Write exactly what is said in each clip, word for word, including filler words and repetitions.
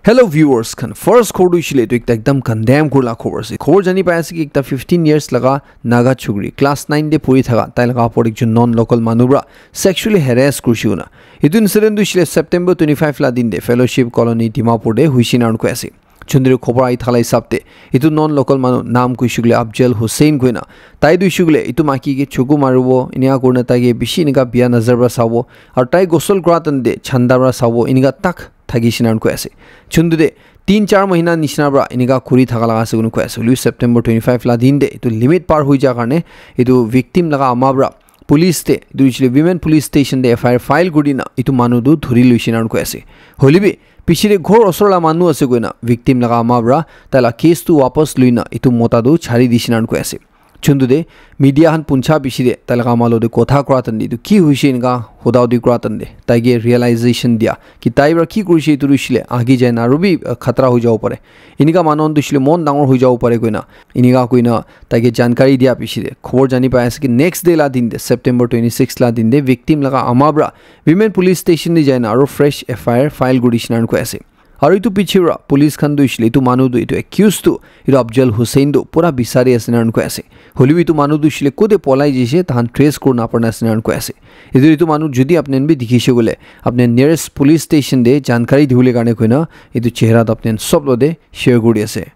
Hello viewers khan, first khobor tu hoishe le etu ekta ekdam condemn kurila khobor ase. Khobor jani pai ase ki ekta fifteen years laga Naga chukri class nine te puri thaka tai laga opor ekjon non local manu para sexually harass kurishe koina. Etu incident tu hoishe le September twenty-five la din te Fellowship Colony Dimapur te hoishe na koi ase. Chundri khobor ahi thala hisab te etu non local manu naam kuishe koile Afzal Hussain koina. Tai tu hoishe koile etu maiki ke chuku maribo, enika kurina tai ke bishi enika bia nazar para sabo, aru tai gosol kura time te chanda para sabo, enika tak thakishe na koi ase. Chundu te tin char mahina nishina para enika kuri thaka laga ase koina koi ase. Hoilebi September twenty-five la din te etu limit par hoi ja karne etu victim laga ama para police te, etu hoishe le women police station te F I R file kuri dina etu manu tu dhuri loishe na koi ase. Hoilebi piche te ghor osor la manu ase koina victim laga ama para tai la case tu wapas loina etu mota tu chari dishe na koi ase. Chundu te media khan puncha piche te tai laga ama lo te kotha kura time te etu ki hoishe enika hoda hodi kura time te tai ke realization dia ki tai para ki kurishe etu tu hoishe le age jai na aru bi, uh, khatara hoi jabo pare. Enika manu khan tu hoishe le mon dangor hoi jabo pare koina, enika koina tai ke jankari dia piche te khobor jani pai ase ki next day la din te, September twenty-six la din te victim laga ama para women police station te jai na aru fresh F I R file kuri dishe na koi ase. Aru etu piche para police khan tu hoishe le etu manu tu, etu accused tu, etu Afzal Hussain tu pura bisari ase na koi ase. Hoilebi etu manu tu hoishe le kote polai jaise, tahan trace kuri na para ase na koi ase. Etu, etu manu jodi apni khan bi dikhishe koile, apni khan nearest police station te jankari dibole karne koina etu chehra tu apni khan sob lo te share kuri ase.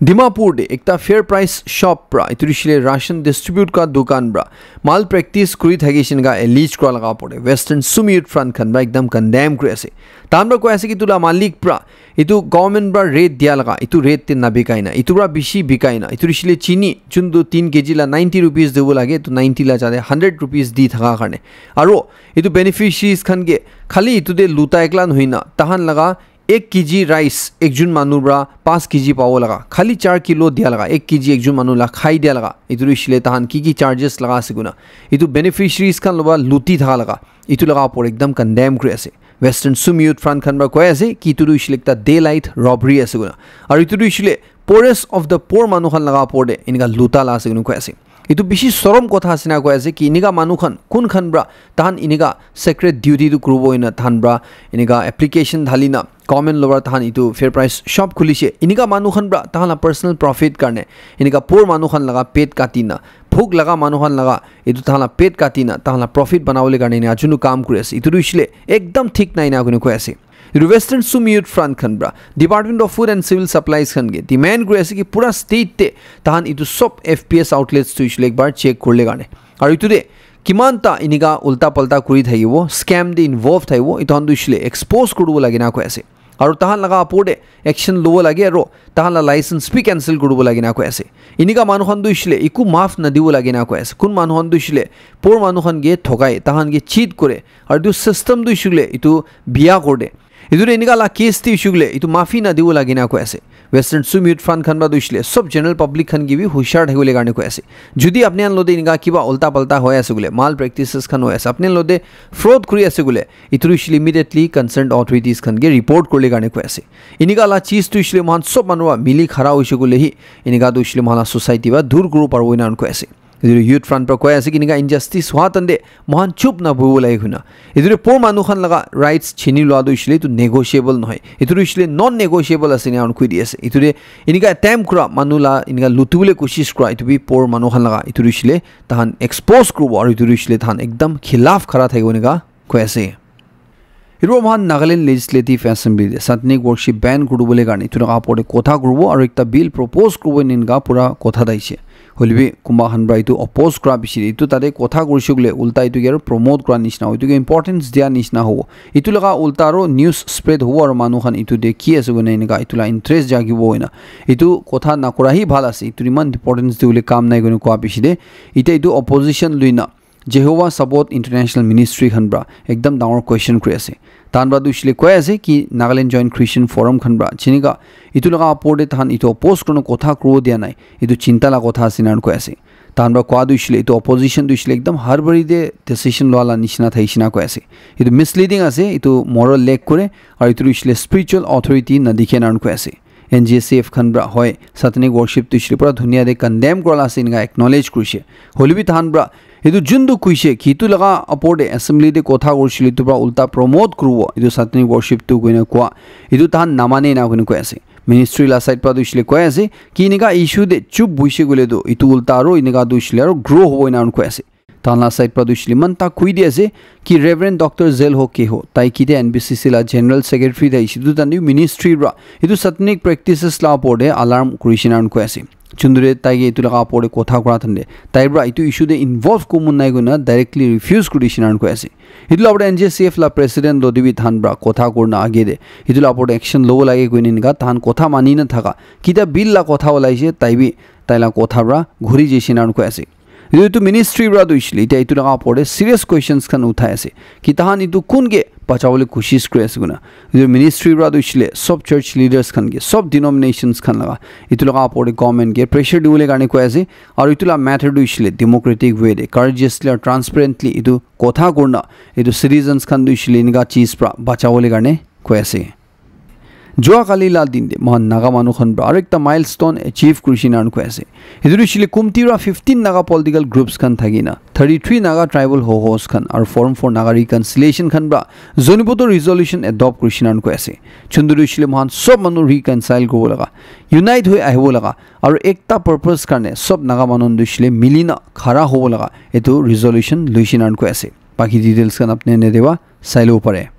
Dimapur te ekta fair price shop para, etu tu hoishe le ration distribute kura dukan para malpractice kuri thakishe enika allege kura laga opor te Western Sumi Youth Front khan para ekdam condemn kuri ase. Tahan para koi ase ki etu la malik para etu government para rate dia laga, etu rate te na bikai na, etu para bishi bikai na, etu tu hoishe le chini chundu tin K G la ninety rupees dibo lage, etu ninety la jate hundred rupees di thaka karne. Aru etu beneficiaries khan ke khali etu te luta ekla nohoi na, tahan laga ek K G rice ekjon manu para panch K G pabo laga, khali char kilo dia laga, ek K G ekjon manu la khai dia laga, etu tu hoishe le tahan ki ki charges laga ase koina, etu beneficiaries khan lo para luti thaka laga, etu laga opor ekdam condemn kuri ase. Western Sumi Youth Front khan para koi ase ki etu tu hoishe le ekta daylight robbery ase koina. Aru etu tu hoishe le poorest of the poor manu khan laga opor te enika luta la ase koina koi ase. Etu bishi sorom kotha ase na koi ase ki enika manu khan kun khan para tahan enika sacred duty tu kuribo ena tahan para enika application dhali na government lo para tahan etu fair price shop khulishe. Enika manu khan para tahan la personal profit karne enika poor manu khan laga pet kati na, bhuk laga manu khan laga etu tahan la pet kati na tahan la profit banabole karne enika chunu kam kuri ase. Etu tu hoishe le ekdam thik nai na koina koi ase. Etu Western Sumi Youth Front khan para Department of Food and Civil Supplies khan ke demand kuri ase ki pura state te tahan etu sob F P S outlets tu hoishe le ekbar check kurile karne. Aru etu te kiman ta enika ulta palta kuri thakibo, scam te involve thakibo, etu khan tu hoishe le expose kuribo lage na koi ase. Aru tahan laga opor te action lobo lage aru tahan la license bi cancel kuribo lage na koi ase. Enika manu khan tu hoishe le eku maaf nadibo lage na koi ase. Kun manu khan tu hoishe le poor manu khan ke thokai, tahan ke cheat kore, aru etu system tu hoishe le etu biya kore de. Etu tu enika la case te hoishe le etu maafi nadibo lage na koi ase. Western Sumi Youth Front khan para tu hoishe le sob general public khan ke bi hushar thakibole karne koi ase. Jodi apni khan lo te enika kiba ulta palta hoi ase koile, mal practices khan hoi ase, apni khan lo te fraud kuri ase koile, etu tu hoishe le immediately concerned authorities khan ke report kurile karne koi ase. Enika la cheez tu hoishe le moikhan sob manu para mili khara hoishe koile hi enika tu hoishe le moikhan la society para dur kuribo paribo ena koi ase. Etu Youth Front para koi ase ki enika injustice hua time te moikhan chup na bohibo lage koina. Etu tu poor manu khan laga rights chini lua tu hoishe le etu negotiable nohoi. Etu tu hoishe le non negotiable ase ena koi di ase. Etu tu enika attempt kura manu la enika lutibole koshish kura etu bi poor manu khan laga, etu tu hoishe le tahan expose kuribo aru etu tu hoishe le tahan ekdam khilaf khara thakibo enika koi ase. Etu para moikhan Nagaland Legislative Assembly te satanic worship ban kuribole karne etu laga opor te kotha kuribo aru ekta bill propose kuribo eninka pura kotha daise. Hoilebi kunba khan para etu oppose kura bishi de etu tate kotha kurishe koile ulta etu ke aru promote kura nishina hobo, etu ke importance dia nishina hobo. Etu laga ulta aru news spread hobo aru manu khan etu te ki ase koina eninka etu la interest jagibo hoina. Etu kotha nakura hi bhal ase, etu iman importance dibole kam nai koina koa bishi de. Etiya etu opposition loina Jehovah Sabaoth International Ministry khan para ekdam dangor question kuri ase. Tahan para tu hoishe le koi ase ki Nagaland Joint Christian Forum khan para jenika etu laga opor te tahan etu oppose kurina kotha kuribo dia nai. Etu chinta la kotha ase ena koi ase. Tahan para koa tu hoishe le etu opposition tu hoishe le ekdam harbari te decision lua la nishina thakishe na koi ase. Etu misleading ase, etu moral lack kore, aru etu tu hoishe le spiritual authority nadikhe ena koi ase. N J C F khan pra hoi satanic worship tu hoishe le pura dunia te condemn kura la ase enika acknowledge kurishe. Hoile bi tahan pra etu juntu kuishe ki etu laga upor te assembly te kotha kurishe le etu pra ulta promote kuribo etu satanic worship tu koina koa etu tahan namane na koina koi ase. Ministry la side pra tu hoishe le koi ase ki enika issue te chup buishe koile tu etu ulta aro enika tu hoishe le aro grow hobo ena koi ase. Tahan la side pra tu hoishe le iman ta koi di ase ki Reverend Doctor Zelho Keho, tai ki te N B C C la General Secretary tai hoishe tu tahan tu ministry pra etu satanic practices la upor te alarm kurishe na koi ase. Chundure tai ke etu laga upor te kotha kura thande, tai pra etu issue te involve ko mon nai koina directly refuse kurishe na koi ase. Etu la upor te N J C F la president lo te bi tahan pra kotha kurna age te etu la upor te action lobo lage koina enika tahan kotha mani na thaka kita bill la kotha olaishe, tai bi tai la kotha pra ghuri jaishe na koi ase. Etu, etu ministry pra tu hoishe le, etia etu laga upor te serious questions khan uthai ase. Ki tahan etu kun ke bachawole koshish kuri ase koina. Etu ministry pra tu hoishe le, sob church leaders khan ke, sob denominations khan laga, etu laga upor te government ke pressure diwole karne koi ase. Aru etu la matter tu hoishe le, democratic way te, courageously aru transparently etu kotha kurna, etu citizens khan tu hoishe le, enika cheez pra bachawole karne koi ase. Jua kali la din te mohan Naga manu khan pra aru ekta milestone achieve kurishe na koi ase. Etu tu hoishe le kumti pra fifteen Naga political groups khan thaki na thirty three Naga tribal hohos khan aru Forum for Naga Reconciliation khan pra Zoniputo resolution adopt kurishe na koi ase. Chundu tu hoishe le mohan sob manu reconcile kuribo laga, unite hoi ahibo laga, aru ekta purpose karne sob Naga manu tu hoishe le mili na khara hobo laga etu resolution loishe na koi ase. Baki details khan apni ne dewa sai lobo pare.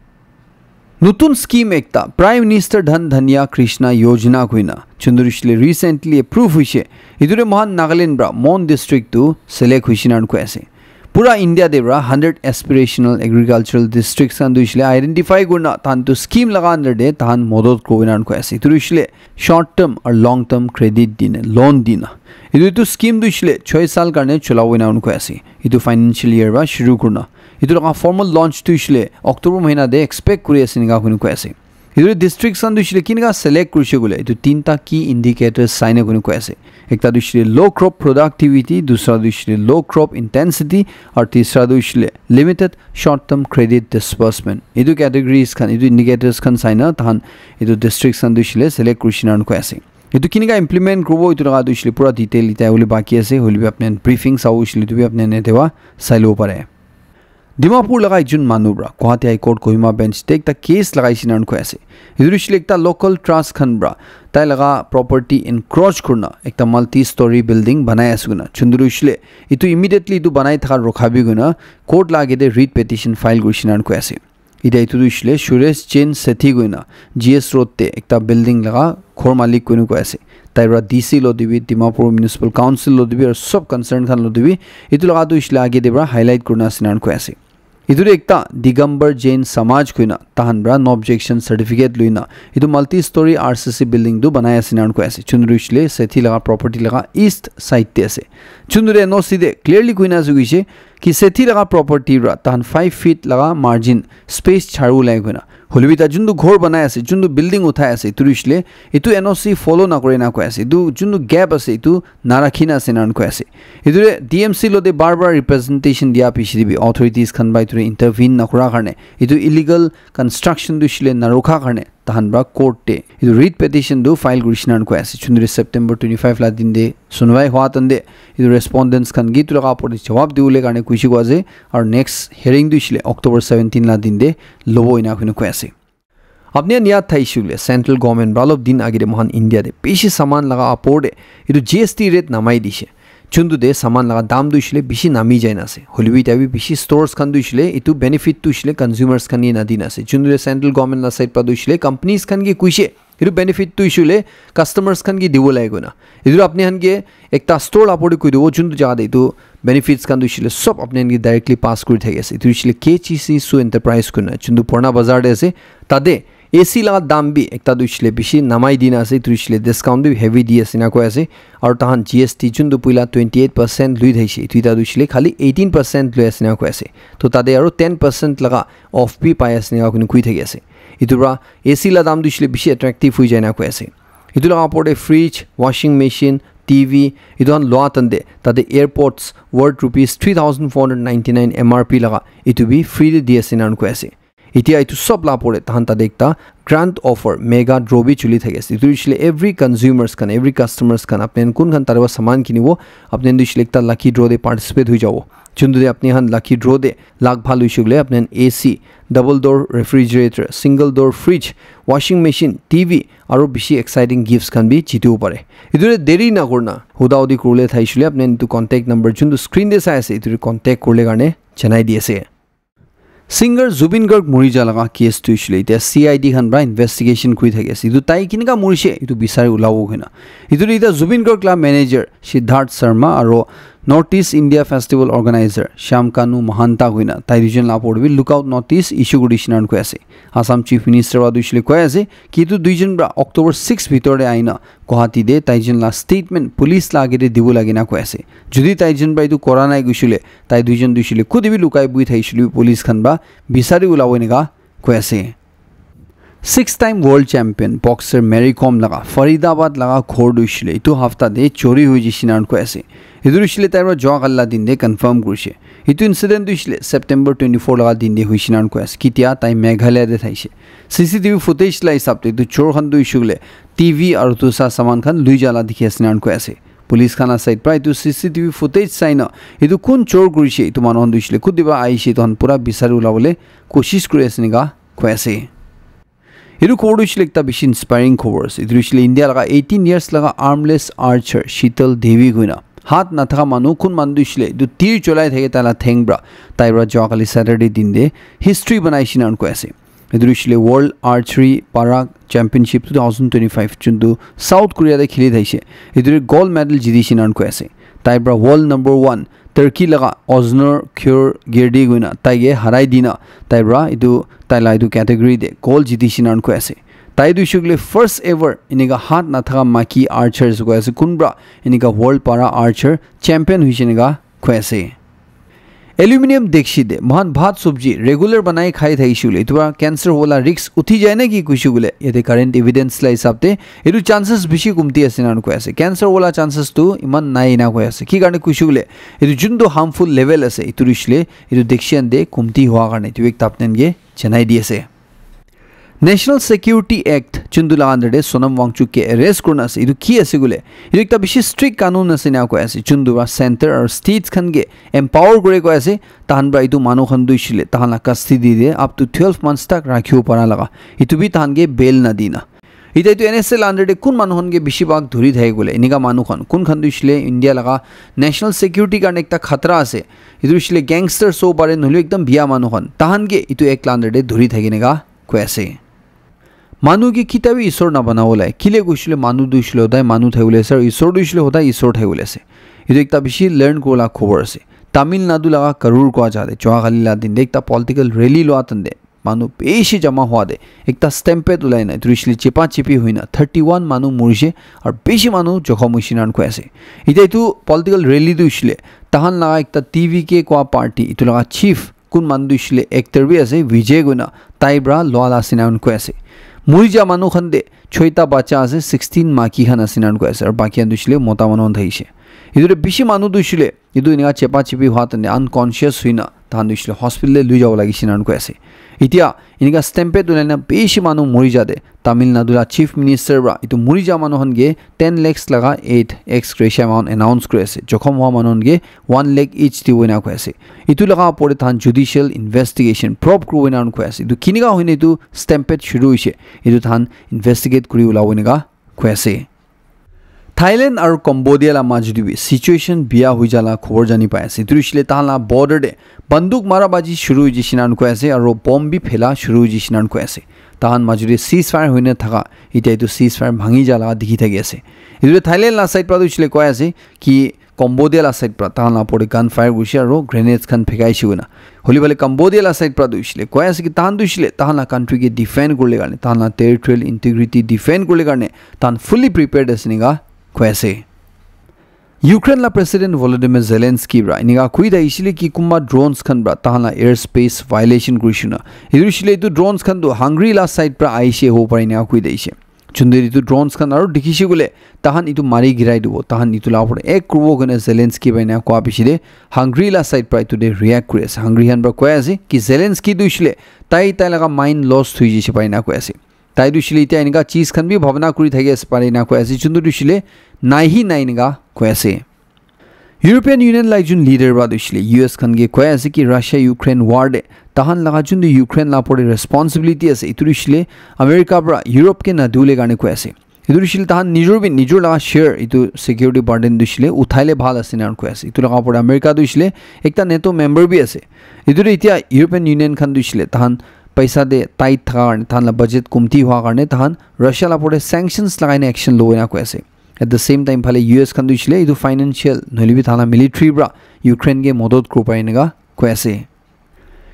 Nutun scheme ekta, Prime Minister Dhan Dhanya Krishna Yojana koina, chundu tu hoishe le recently approve hoishe. Etu te mohan Nagaland pra Mon district tu select hoishe na koi ase. Pura India te pra hundred aspirational agricultural districts khan tu hoishe le identify kurna tahan tu scheme laga under te tahan modot kurina koi ase. Etu tu hoishe le short term aru long term credit dina, loan dina. Etu, etu scheme tu hoishe le choi sal karne cholabo ena koi ase. Etu financial year pra shuru kurna. Etu laga formal launch tu hoishe le October mahina te expect kuri ase enika koi ase. Etu districts khan tu hoishe le kineka select kurishe koile, etu tinta key indicators sai na koi ase. Ekta tu hoishe le low crop productivity, dusra tu hoishe le low crop intensity, aru tisra tu hoishe le limited short term credit disbursement. Etu categories khan, etu indicators khan sai na tahan etu districts khan tu hoishe le select kurishe na koi ase. Etu kineka implement kuribo, etu laga tu hoishe le pura detail etia hole baki ase, hoile bi apni khan briefing sabo hoishe le etu bi apni khan etia sai lobo pare. Dimapur laga ekjon manu pra Guwahati High Court Kohima Bench te ekta case lagaishe na koi ase. Etu tu hoishe le ekta local trust khan pra tai laga property encroach kurna ekta multi story building banai ase koina. Chundu tu hoishe le etu immediately etu banai thaka rukhabi koina court la age te writ petition file kurishe na koi ase. Etia etu tu hoishe le Suresh Jain Sethi koina G S Road te ekta building laga ghor malik koina koi ase. Tai pra D C lo te bi, Dimapur Municipal Council lo te bi, aru sob concern khan lo te bi, etu laga tu hoishe le age te pra highlight kurina ase na koi ase. Etu tu ekta Digambar Jain Samaj koina, tahan pra no objection certificate loina, etu multi story R C C building tu banai ase na koi ase. Chundu tu hoishe le Sethi laga property laga east side te ase. Chundu tu N O C te clearly koina ase koishe, ki Sethi laga property pra tahan five feet laga margin space charu lai koina. Hoilebi tai juntu ghor banai ase, juntu building uthai ase, etu tu hoishe le, etu N O C follow nakore na koi ase. Etu juntu gap ase, etu narakhi na ase na koi ase. Etu tu D M C lo te bar bar representation dia piche te bi authorities khan pra etu tu intervene nakura karne, etu illegal construction tu hoishe le narukha karne, tahan pra court te etu writ petition tu file kurishe na koi ase. Chunduri September twenty five la din te sunwai hua tan te etu respondents khan ke etu laga upor te jawab dibole karne kuishe koi ase. Aru next hearing tu hoishe le October seventeen la din te lobo ena koi ase. Apni khan yaad thaishe koile central government pra olop din age te moikhan India te bishi saman laga upor te etu G S T rate namai dishe. Chuntu te saman laga dam tu hoishe le bishi nami jai na ase. Hoilebi etia bi bishi stores khan tu hoishe le etu benefit tu hoishe le consumers khan ke na di na ase. Chuntu te central government la side pra tu hoishe le companies khan ke kuishe etu benefit tu hoishe le customers khan ke dibo lage koina. Etu apni khan ke ekta store la upor te koi dibo, juntu jaga te etu benefits khan tu hoishe le sob apni khan ke directly pass kuri thaki ase. Etu hoishe le K G C Su Enterprise koina, juntu Purana Bazar te ase, tate A C laga dam bi ekta tu hoishe le bishi namai di na ase, etu hoishe le discount bi heavy di ase na koi ase. Aru tahan G S T juntu puila twenty eight percent lui thaishe, etu eta tu hoishe le khali eighteen percent lui ase na koi ase. To tate aru ten percent laga off bi pai ase na koi thaki ase. Etu pra A C la dam tu hoishe le bishi attractive hoi jai na koi ase. Etu laga upor te fridge, washing machine, T V, etu khan loa tan te tate AirPods worth rupees three thousand four hundred ninety nine M R P laga etu bi free te di ase na koi ase. Etia etu sob la pore tahan tate ekta grand offer, mega draw bi chuli thaki ase. Etu hoishile every consumers khan, every customers khan, apni khan kun khan tare para saman kinibo, apni khan tu hoishile ekta lucky draw te participate hoi jabo. Juntu te apni khan lucky draw te luck bhal hoishe koile apni khan A C, double door refrigerator, single door fridge, washing machine, T V, aro bishi exciting gifts khan bi jitibo pare. Etu te deri na kurna huda hudi kuribole thaishile apni khan etu contact number juntu screen te sai ase, etu te contact kuribole karne janai di ase. Singer Zubeen Garg muri ja laga case tu hoishile etia C I D khan para investigation kuri thaki ase. Etu tai kenika murishe etu bisari ulabo koina. Etu tu etia Zubeen Garg la manager Siddharth Sharma aro North East India Festival organizer Shyam Kanu Mahanta koina tai duijon la opor te bi lookout notice issue kuri dishina koi ase. Assam Chief Minister wa tu hoishile koi ase ki etu duijon para October six bhitor te aina Guwahati te taijon la statement police la age te dibo lage na koi ase. Jodi taijon para etu kora nai koishile, tai duijon tu hoishile kute bi lukai bui thaishile bi police khan para bisari ulabo enika koi ase. Six time world champion boxer Mary Kom laga Faridabad laga ghor tu hoishile etu hafta te chori hoi jai shina koi ase. Etu hoishile tai para jua kali la din te confirm kurishe. Etu incident tu hoishile September twenty four laga din te hoi shina koi ase. Ketia tai Meghalaya te thaishe. C C T V footage la hisab te etu chor khan tu hoishile T V aru tu sa saman khan lui ja la dikhi ase na koi ase. Police khan la side para etu C C T V footage sai na etu kun chor kurishe, etu manu khan tu hoishile kute para ahishe, etu khan pura bisari ulabole koshish kuri ase enika koi ase. Etu khobor tu hoishile ekta bishi inspiring khobor ase. Etu hoishile India laga eighteen years laga armless archer Sheetal Devi koina. Hat nathaka manu kun manu tu hoishile etu tir cholai thake tai la theng para, tai para jua kali Saturday din te history banai shina koi ase. Etu hoishile World Archery Para Championship two thousand twenty-five juntu South Korea te kheli thaishe. Etu te gold medal jiti shina koi ase. Tai para world number one Turkey laga Oznur Kur Girdi koina tai ke harai dina tai para etu tai la etu category te gold jiti shina koi ase. Tai tu hoishile first ever enika hat nathaka maki archers koi ase. Kun para enika world para archer champion hoishe enika koi ase. Aluminium dekshi te moikhan bhat sobji regular banai khai thakishe koile etu para cancer hola risk uthi jai na ki koishe koile yate current evidence la hisab te etu chances bishi kumti ase na koi ase. Cancer hola chances tu iman nai na koi ase. Ki karne koishe koile etu juntu harmful level ase etu rishile etu dekshi ante kumti hua karne etu ekta apni khan ke janai di ase. National Security Act juntu la under te Sonam Wangchuk ke arrest kurina ase. Etu ki ase koile? Etu ekta bishi strict kanun ase na koi ase. Juntu para center aru states khan ke empower kure koi ase. Tahan para etu manu khan tu hoishile tahan la custody te up to twelve months tak rakhibo para laga. Etu bi tahan ke bail na dina. Etia etu N S A la under te kun manu khan ke bishi bhag dhuri thake koile enika manu khan kun khan tu hoishile India laga national security karne ekta khatra ase. Etu hoishile gangster so pare nohole ekdam biya manu khan. Tahan ke etu act la under te dhuri thaki neka koi ase. Manu ke kitia bi isor na banabo lai. Kile koishile manu tu hoishile hodai manu thakibole ase aru isor tu hoishile hodai isor thakibole ase. Etu ekta bishi learn kurila khobor ase. Tamil Nadu laga Karur kua jaga te jua kali la din te ekta political rally lua tan te manu bishi jama hua te ekta stampede ulai na etu hoishile chepa chepi hoina thirty one manu murishe aru bishi manu jokhom hoishe na koi ase. Etia etu political rally tu hoishile tahan laga ekta T V K kua party etu laga chief kun manu tu hoishile actor bi ase Vijay koina tai para lua la ase na koi ase. Muri ja manu khan te choita bacha ase sixteen maki khan ase na koi ase aru baki khan tu hoishile mota manu khan thakishe. Etu te bishi manu tu hoishile etu enika chepa chepi hua tane unconscious hoina tahan tu hoishile hospital te lui jabo lagise na koi ase. Etia enika stampede ulai na bishi manu muri ja te Tamil Nadu la chief minister para etu muri ja manu khan ke ten lakhs laga aid ex gratia amount announce kuri ase. Jokhom hua manu khan ke one lakh each dibo ena koi ase. Etu laga opor te tahan judicial investigation probe kuribo ena koi ase. Etu kinika hoina etu stampede shuru hoishe etu tahan investigate kuri ulabo eneka koi ase. Thailand aru Cambodia la majot te bi situation biya hoi ja la khobor jani pai ase. Etu hoishile tahan la border te banduk mara baji shuru hoi jai shina koi ase aru bomb bi phela shuru hoi jai shina koi ase. Tahan majot te ceasefire hoina thaka etia etu ceasefire bhangi ja la dikhi thaki ase. Etu Thailand la side para tu hoishile koi ase ki Cambodia la side para tahan la opor te gun fire kurishe aru grenades khan phekai she koina. Holi bhale Cambodia la side para tu hoishile koi ase ki tahan tu hoishile tahan la country ke defend kuribole karne, tahan la territorial integrity defend kuribole karne tahan fully prepared ase eneka koi ase. Ukraine la President Volodymyr Zelensky para eneka koi thakishe ki kunba drones khan para tahan la airspace violation kurishe na. Etu hoishile etu drones khan tu Hungary la side para ahishe hobo pare eneka koi thakishe. Chunduri itu drones khan aru dikhi shi koile tahan itu mari girai dibo, tahan itu la opor act kuribo koina Zelensky para ena koa piche te Hungary la side para itu te react kuri ase. Hungary khan para koi ase ki Zelensky tu hoishe le tai tai laga mind lost hoi jai shi para ena koi ase. Tai tu hoishe le itya eneka cheez khan bi bhabana kuri thaki ase para ena koi ase. Chunduri tu hoishe le nai hi nai eneka koi ase. European Union la ekjon leader para tu hoishe le U S khan ke koi ase ki Russia Ukraine war te tahan laga jun tu Ukraine la opor te responsibility ase, itu tu hoishe le America para Europe ke na dule karne koi ase. Itu tu hoishe le tahan nijor bi nijor laga share itu security burden tu hoishe le uthai le bhal ase na koi ase. Itu laga opor te America tu hoishe le ekta NATO member bi ase. Itu tu itya European Union khan tu hoishe le tahan paisa te tight thaka karne, tahan la budget kumti hua karne tahan Russia la opor te sanctions lagai ne action lobo na koi ase. At the same time phale U S khan tu hoishe le itu financial nohole bi tahan la military para Ukraine ke modot kuri pai eneka koi ase.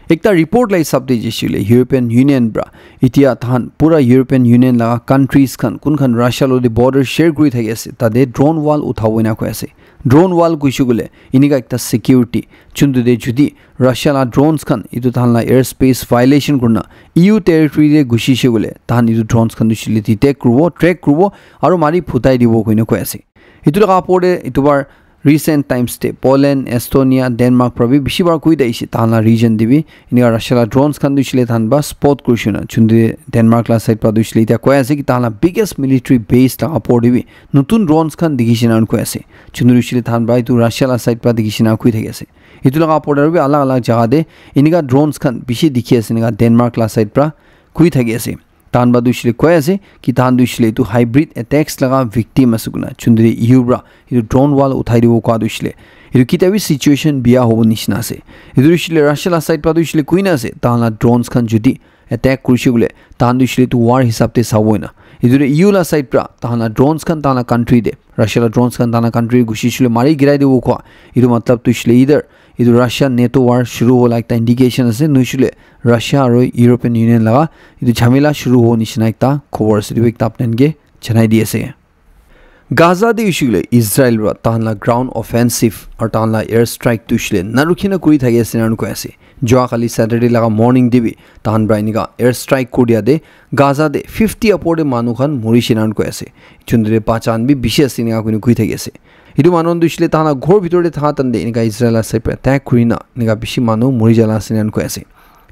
Ekta report la hisab te jai shi le European Union para itya tahan pura European Union laga countries khan kun khan Russia lo de border share kuri thaki ase, tate drone wall uthabo ena koi ase. Drone wall kuishe koile eneka ekta security chundu de judi Russia la drones khan itu tahan la airspace violation kurna E U territory de gushi she koile tahan itu drones khan tu hoishe le detect kuribo, track kuribo aru mari phutai dibo koina koi ase. Itu laga opor te itu bar recent times te Poland, Estonia, Denmark para bi bishi bar koi daishe tahan la region de bi eneka Russia la drones khan tu hoishe le tahan ba spot kurishe na. Chundu Denmark la side para tu hoishe le itya koi ase ki tahan la biggest military base la opor de bi notun drones khan dikhi shi na koi ase. Chundu hoishe le tahan ba itu Russia la side para dikhi shi na koi thaki ase. Itu laga opor te aru bi alag alag jaga te eneka drones khan bishi dikhi ase eneka Denmark la side para koi thaki ase. Tahan ba tu hoishe le koi ase ki tahan tu hoishe le itu hybrid attacks laga victim ase koina. Chunduri E U para itu drone wall uthai dibo koa tu hoishe le itu kitia bi situation biya hobo nishina ase. Itu tu hoishe le Russia la side para tu hoishe le koi na ase tahan la drones khan judi attack kurishe koile tahan tu hoishe le itu war hisab te sabo ena. Itu tu E U la side para tahan la drones khan tahan la country te Russia la drones khan tahan la country gushi shi le mari girai dibo koa. Itu matlab tu hoishe le either itu Russia NATO war shuru hola ekta indication ase, nohole Russia aru European Union laga itu jhamela shuru hobo nishina ekta khobor ase, itu ekta apni khan ke janai di ase. Gaza te hoishe koile Israel para tahan la ground offensive aru tahan la air strike tu hoishe koile na rukhi na kuri thaki ase na koi ase. Jua kali Saturday laga morning te bi tahan para eneka air strike kuri dia te Gaza te fifty upor te manu khan mori she na koi ase. Chunduri pachan bi bishi ase eneka koi thaki ase. Itu manu tu hoishe koile tahan la ghor bitor te thaka time te eneka Israel la side para attack kuri na eneka bishi manu mori jala ase na koi ase.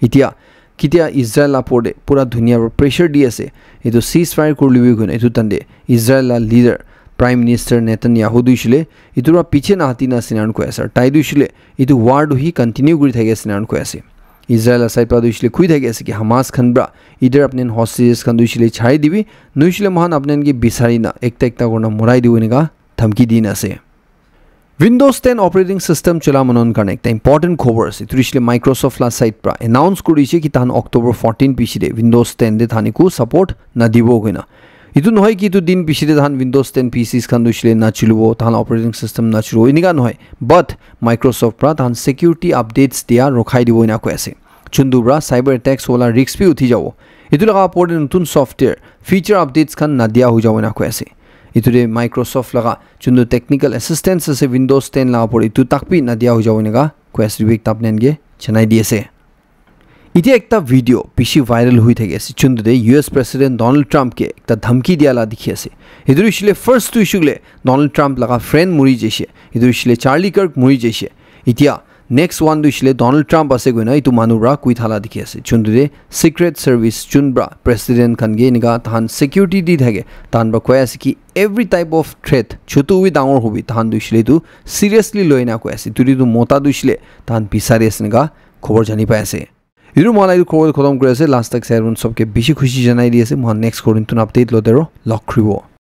Itya kitia Israel la opor te pura dunia para pressure di ase itu ceasefire kuri libi koina. Itu time te Israel la leader Prime Minister Netanyahu tu hoishe koile itu para piche na hati na ase na koi ase. Tai tu hoishe koile itu war tu hi continue kuri thaki ase na koi ase. Israel la side para tu hoishe koile koi thaki ase ki Hamas khan para either apni hostages khan tu hoishe koile chari dibi, nohole moikhan apni khan ke bisari na ekta ekta kurina morai dibo eneka dhamki di na ase. Windows ten operating system chola manu khan karne ekta important khobor ase. Itu tu hoishe koile Microsoft la side para announce kuri dishe ki tahan October fourteen piche te Windows ten te tahan eku support na dibo koina. Itu nohoi ki itu din piche te tahan Windows ten P Cs khan tu hoishe koile na cholibo, tahan la operating system na cholibo, eneka nohoi. But Microsoft para tahan security updates dia rokhai dibo ena koi ase. Chundu para cyber attacks wala risk bi uthi jabo. Itu laga opor te notun software feature updates khan na dia hoi jabo ena koi ase. Itu te Microsoft laga chundu technical assistance ase Windows ten laga opor, itu tak bi na dia hoi jabo eneka koi ase. Itu bi ekta apni khan ke janai di ase. Itya ekta video bishi viral hoi thaki ase. Chundu te U S President Donald Trump ke ekta dhamki dia la dikhi ase. Itu tu hoishe koile first tu hoishe koile Donald Trump laga friend mori jaishe. Itu tu hoishe koile Charlie Kirk mori jaishe. Itya next one tu hoishe koile Donald Trump ase koina itu manu para koi thala dikhi ase. Chundu te Secret Service chun para president khan ke eneka tahan security di thake. Tahan para koi ase ki every type of threat, chotu hobi dangor hobi, tahan tu hoishe koile itu seriously loi na koi ase. Itu tu mota tu hoishe koile tahan bisari ase eneka khobor jani pai ase. Itu moi laga khobor khotom kuri ase. Last tak sai mon sobke bishi khushi janai di ase. Moi next khobor notun update lote aro log kuribo.